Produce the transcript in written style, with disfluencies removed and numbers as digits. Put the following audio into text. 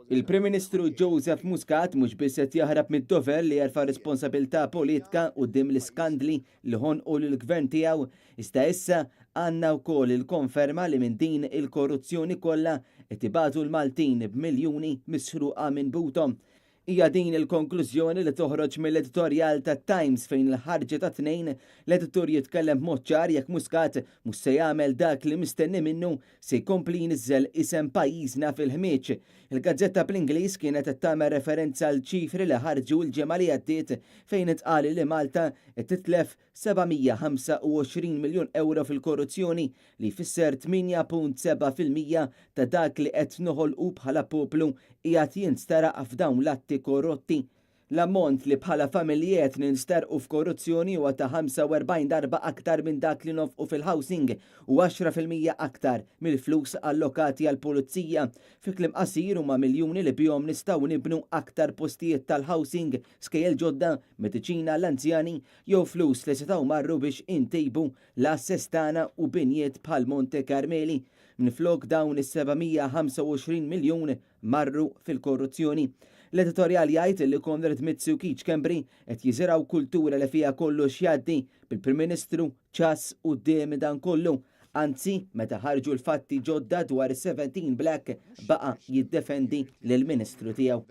Il-Prim Ministru Joseph Muscat mhux biss qed jaħrab mid-dover li jerfa' responsabilità politika quddiem l-iskandli li ħonqu lill-Gvern tiegħu, iżda issa għandna wkoll il-konferma li minn din il-korruzzjoni kollha qed ibatu l-Maltin b'miljuni misruqa minn buthom. Hija din il-konklużjoni li toħroġ mill-editorjal tat-Times fejn il-ħarġa tat-Tnejn l-editur jitkellem b'mod ċar jekk Muscat mhux se jagħmel dak li mistenni minnu se jkompli jniżżel isem pajjiżna fil-ħmieġ. Il-gazzetta bl-Ingliż kienet qed tagħmel referenza għal ċifri li ħarġu l-ġimgħa li għaddiet fejn intqal li Malta qed titlef 725 miljun ewro fil-korruzzjoni li jfisser 8.7% ta' dak li qed noħolqu bħala poplu qiegħed jinsteraq f'dawn l-atti korrotti. L-ammont li bħala familji qed ninsterqu f'korruzzjoni huwa ta' 45 darba aktar minn dak li nonfqu fil-housing u 10% aktar mill-flus allokati għall-pulizija. Fi kliem qasir huma miljuni li bihom nistgħu nibnu aktar postijiet tal-housing, skejjel ġodda, mediċina għall-anzjani jew flus li setgħu marru biex intejbu l-għasses tagħna u binjiet bħal Monte Carmeli. Minflok dawn is-725 miljun marru fil-korruzzjoni. L-editorjal jgħid li Konrad Mizzi u Keith Schembri qed jiżirgħu kultura li fiha kollox jgħaddi bil-Prim Ministru ċass quddiem dan kollu. Anzi, meta ħarġu l-fatti ġodda dwar is-17 Black baqa' jiddefendi lill-Ministru tiegħu.